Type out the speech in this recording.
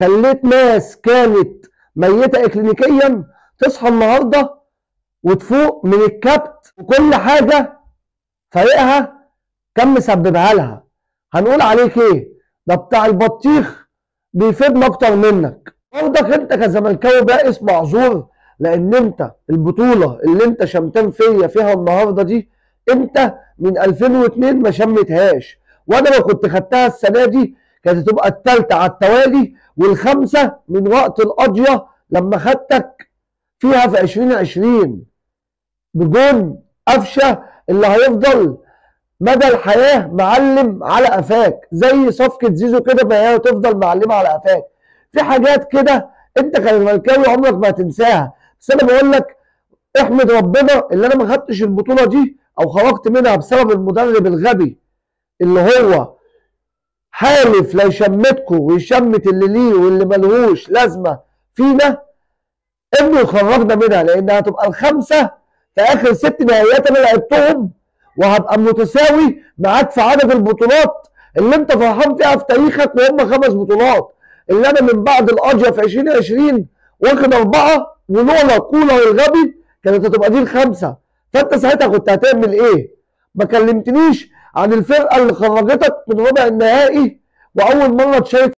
خليت ناس كانت ميته اكلينيكيا تصحى النهارده وتفوق من الكبت، وكل حاجة فريقها كان مسببها لها. هنقول عليك ايه؟ ده بتاع البطيخ بيفيدنا اكتر منك. برضك انت كزملكاوي بائس معذور، لان انت البطولة اللي انت شمتان فيا فيها النهارده دي انت من 2002 ما شمتهاش، وانا لو كنت خدتها السنة دي كانت هتبقى الثالثة على التوالي والخامسة من وقت القضية لما خدتك فيها في 2020 بجون قفشه اللي هيفضل مدى الحياة معلم على قفاك، زي صفقة زيزو كده ما هي هتفضل معلمه على قفاك. في حاجات كده انت كزملكاوي عمرك ما هتنساها. بس انا بقول لك احمد ربنا اللي انا ما خدتش البطولة دي او خرجت منها بسبب المدرب الغبي اللي هو حالف لا يشمتكم ويشمت اللي ليه واللي ملهوش لازمه فينا، انه يخرجنا منها، لانها هتبقى الخمسة في اخر 6 نهائيات انا لعبتهم، وهبقى متساوي معاك في عدد البطولات اللي انت فرحان فيها في تاريخك، وهم 5 بطولات اللي انا من بعد القضية في 2020 واخد 4، ولولا كولر الغبي كانت هتبقى دي ال5. فانت ساعتها كنت هتعمل ايه؟ ما كلمتنيش عن الفرقة اللي خرجتك من ربع النهائي واول مرة تشارك